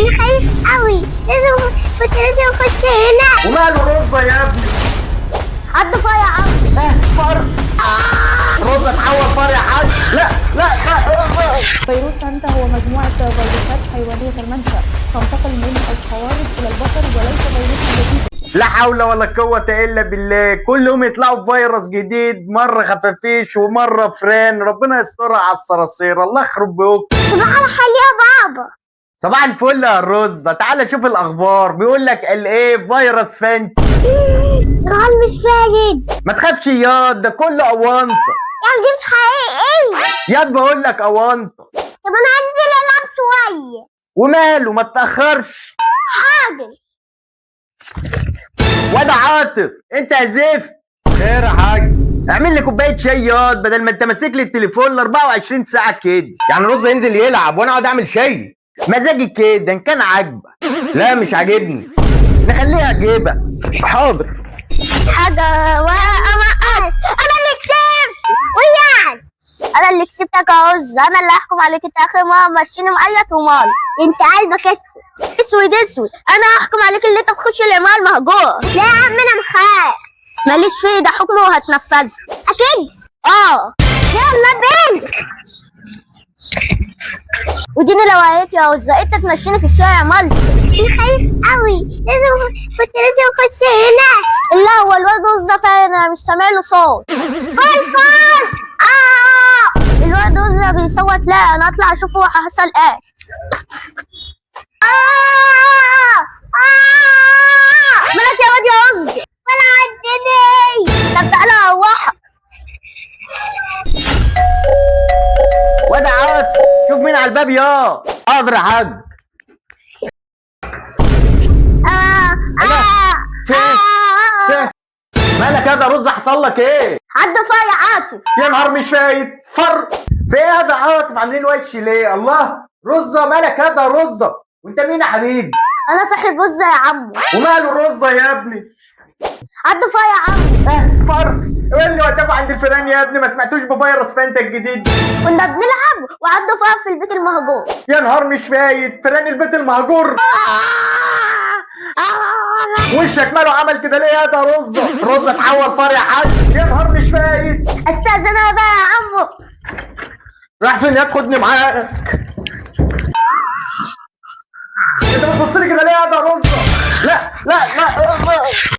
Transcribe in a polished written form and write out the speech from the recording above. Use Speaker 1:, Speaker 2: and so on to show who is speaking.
Speaker 1: انا خايف قوي، لازم كنت لازم اخش هنا.
Speaker 2: وماله رزه يا ابني؟
Speaker 1: عض فار يا عم.
Speaker 2: فار. رزه اتحول فار يا حاج. لا لا لا.
Speaker 3: فيروس هانتا هو مجموعة فيروسات حيوانية المنشأ تنتقل من القوارض إلى البشر وليس فيروسا جديدا.
Speaker 2: لا حول ولا قوة إلا بالله، كل يوم يطلعوا بفيروس جديد، مرة خفافيش ومرة فران، ربنا يسترها على الصراصير، الله يخرب بيوتكم.
Speaker 1: صباح الخير يا بابا.
Speaker 2: صباح الفل يا رزة، تعالى شوف الأخبار، بيقول لك الايه فيروس فانت.
Speaker 1: الغال مش فايد.
Speaker 2: ما تخافش ياض، ده كله أونطة.
Speaker 1: يعني دي مش حقيقية؟
Speaker 2: ياض بقول لك أونطة.
Speaker 1: طب انا هنزل العب شوية.
Speaker 2: وماله، ما تأخرش.
Speaker 1: حاضر.
Speaker 2: واد عاطف، انت يا زفت. خير يا حاج. اعمل لي كوباية شاي ياض، بدل ما انت ماسك لي التليفون 24 ساعة كده.
Speaker 4: يعني رز ينزل يلعب وانا اقعد اعمل شاي؟
Speaker 2: مزاجي كده، ان كان عاجبك.
Speaker 4: لا مش عاجبني.
Speaker 2: نخليها عجيبة.
Speaker 4: حاضر.
Speaker 1: حاجة ورقة مقص، انا اللي كسبت. ويعني انا اللي كسبتك يا عز، انا اللي هحكم عليك. انت اخر مرة مشيني معيط ومال. انت قلبك اسود اسود اسود، انا هحكم عليك اللي انت تخش العمارة المهجورة. لا يا عم انا مخاف. ماليش فيه، ده حكم وهتنفذه. اكيد. اه يلا بينا. وديني لو عليك يا عزة انت تمشيني في الشارع مال. انا خايف قوي، لازم كنت لازم اخش هنا. لا هو الواد عزة فعلا انا مش سامع له صوت. فلفل. اه الواد عزة بيصوت. لا انا اطلع اشوفه حصل ايه. آه آه مالك يا واد يا عزة؟ ولا عدني. طب تعالى اروحك.
Speaker 2: واد عاطف، شوف مين على الباب يا. حاضر يا حاج.
Speaker 1: آه آه
Speaker 2: في إيه؟ في إيه؟ مالك يا ده رز، حصل لك ايه؟
Speaker 1: عدى فار يا عاطف.
Speaker 2: يا نهار مش فايت فر. في ايه يا ده عاطف، عاملين وش ليه؟ الله رزه، مالك يا ده رزه؟ وانت مين يا حبيبي؟
Speaker 1: انا صاحب رزة يا عمو.
Speaker 2: وماله رزه يا ابني؟
Speaker 1: عدى فار يا عمو.
Speaker 2: فر. ايه اللي وداكوا عند الفيران يا ابني؟ ما سمعتوش بفيروس فانتا الجديد؟
Speaker 1: كنا بنلعب وعدى فار في البيت المهجور.
Speaker 2: يا نهار مش فايت، فيران البيت المهجور. وشك ماله عمل كده ليه يا ده رزه؟ رزه اتحول فار يا حاج. يا نهار مش فايت.
Speaker 1: استاذن انا بقى يا عمو.
Speaker 2: راح فين يا؟ خدني معاك. انت بتبص لي كده ليه يا ده رزه؟ لا لا لا.